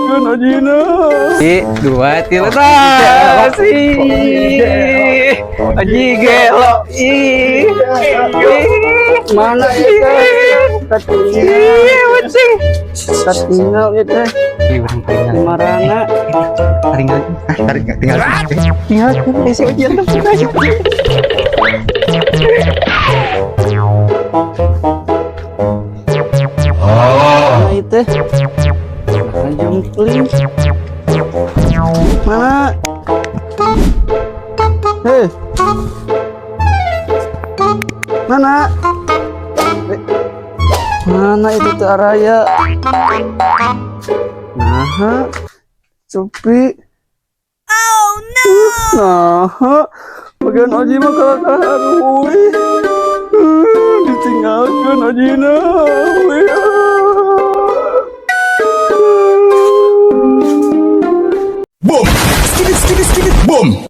Ditinggalkeun Ojina. I, dua, tilu, tas. Ih, Oji gelo. Ih, ih. Mana ya teh? Katinggal. Ih, ucing. Katinggal ya teh. Ih, urang paling Di marana? Tinggal, Ah, tarik tinggal. Tinggal si Oji atuh. Mana itu teh? Mana jempling? Mana? Hei. Mana? Eh, mana itu teh araya? Nah, sepi. Oh no. Nah, bagian Oji mah kalakahan euy. Ditinggalkeun Ojina. Euy. Boom! Skidit, skidit, skidit, boom!